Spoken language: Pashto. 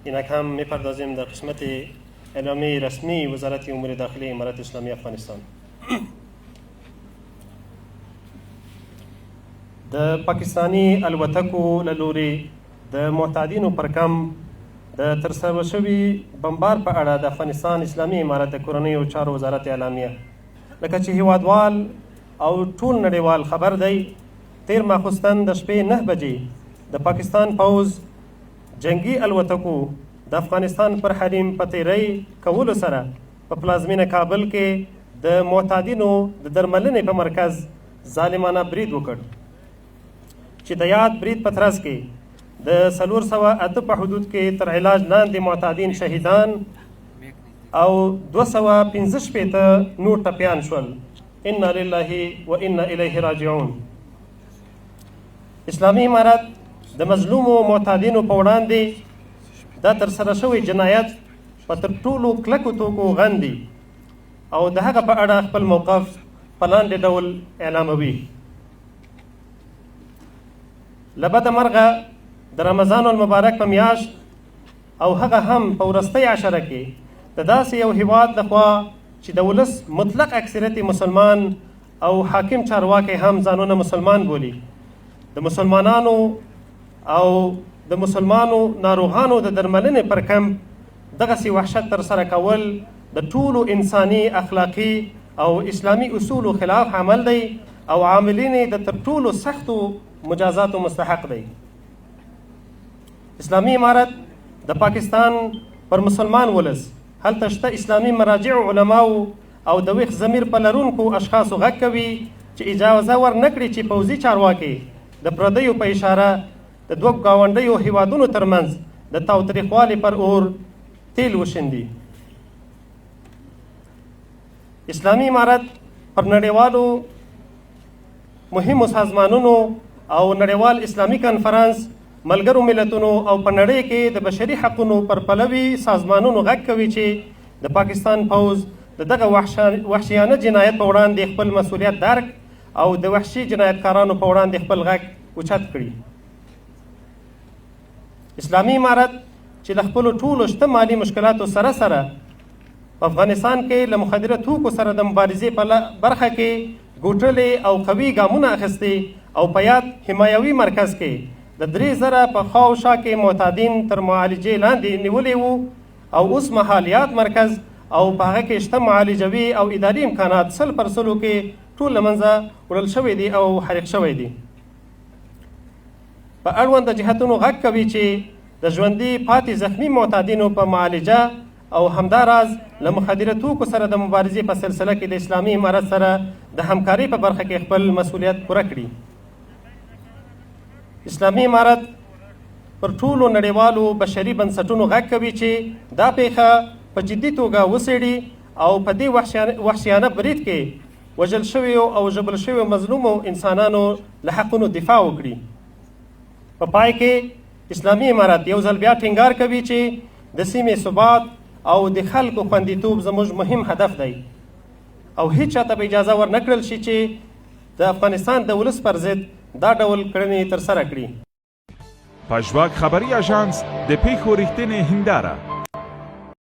اینک هم میپردازیم در قسمت اعلامیه رسمی وزارت امور داخلی امارت اسلامی افغانستان. د پاکستاني الوتکو له لوري د معتادینو پر کمپ د ترسره شوي بمبار په اړه د افغانستان اسلامي امارت د کورنیو چارو وزارت اعلامیه. لکه چې هیوادوال او ټول نړیوال خبر دی، تیر ماخوستن د شپې 9 بجې د پاکستان پوځ جنګي الوتکو د افغانستان پر حریم په تیری کولو سره په پلازمینه کابل کې د معتادینو د درملنې په مرکز ظالمانه برید وکړ، چې د یاد برید په ترڅ کې د 408 په حدود کې تر علاج لاندې معتادین شهیدان او 265 نور ټپیان شول. انا لله و انا الیه راجعون. اسلامي امارت د مظلومو معتادینو په وړاندې دا ترسره شوی جنایت په تر ټولو کلکو توکو غندي او د هغه په اړه خپل موقف په لاندې ډول اعلاموي. له بده مرغه د رمضان المبارک په میاشت او هغه هم په وروستۍ عشره کې د داسې یو هیواد لخوا چې د ولس مطلق اکثریت مسلمان او حاکم چارواکي هم ځانونه مسلمان بولي، د مسلمانانو او د مسلمانو ناروغانو د درملنې پر کمپ دغسې وحشت ترسره کول د ټولو انساني، اخلاقي او اسلامي اصولو خلاف عمل دی او عاملین یې د تر ټولو سختو مجازاتو مستحق دی. اسلامي امارت د پاکستان پر مسلمان ولس، هلته شته اسلامي مراجع علماو او د ویښ ضمیر په لرونکو اشخاصو غږ کوي چې اجازه ورنه کړي چې پوځي چارواکي د پردیو په اشاره د دوو ګاونډیو هیوادونو ترمنځ د تاوتریخوالي پر اور تیل وشیندي. اسلامي امارت پر نړیوالو مهمو سازمانونو او نړیوال اسلامي کنفرانس، ملګرو ملتونو او په نړۍ کې د بشري حقونو پر پلوي سازمانونو غږ کوي چې د پاکستان پوځ د دغه وحشیانه جنایت په وړاندې خپل مسولیت درک او د وحشي جنایتکارانو په وړاندې خپل غږ اوچت کړي. اسلامي امارت چې له خپلو ټولو شته مالي مشکلاتو سره سره په افغانستان کې له مخدره توکو سره د مبارزې په برخه کې ګوټلې او قوي ګامونه اخیستي او په یاد حمایوي مرکز کې د 3000 په خواوشا کې معتادین تر معالجې لاندې نیولي وو او اوس مهال یاد مرکز او په هغه کې شته معالجوي او اداري امکانات 100 په 100 کې ټول له منځه وړل شوي دي او حریق شوي دي. په اړوند جهتونو غږ کوي چې د ژوندي پاتې زخمي معتادینو په معالجه او همداراز له مخدره توکو سره د مبارزې په سلسله کې د اسلامي امارت سره د همکارۍ په برخه کې خپل مسولیت پوره کړي. اسلامي امارت پر ټولو نړیوالو بشري بنسټونو غږ کوي چې دا پیښه په جدي توګه وڅېړي او په دې وحشیانه برید کې وژل شویو او ژوبل شویو مظلومو انسانانو له حقونو دفاع وکړي. په پای کې اسلامي امارت یو ځل بیا ټینګار کوي چې د سیمې ثبات او د خلکو خوندیتوب زموږ مهم هدف دی او هیچا ته به اجازه ورنه کړل شي چې د افغانستان د ولس پر ضد دا ډول کړنې ترسره کړي. پژواک خبري اژانس د پېښو رښتینې هنداره.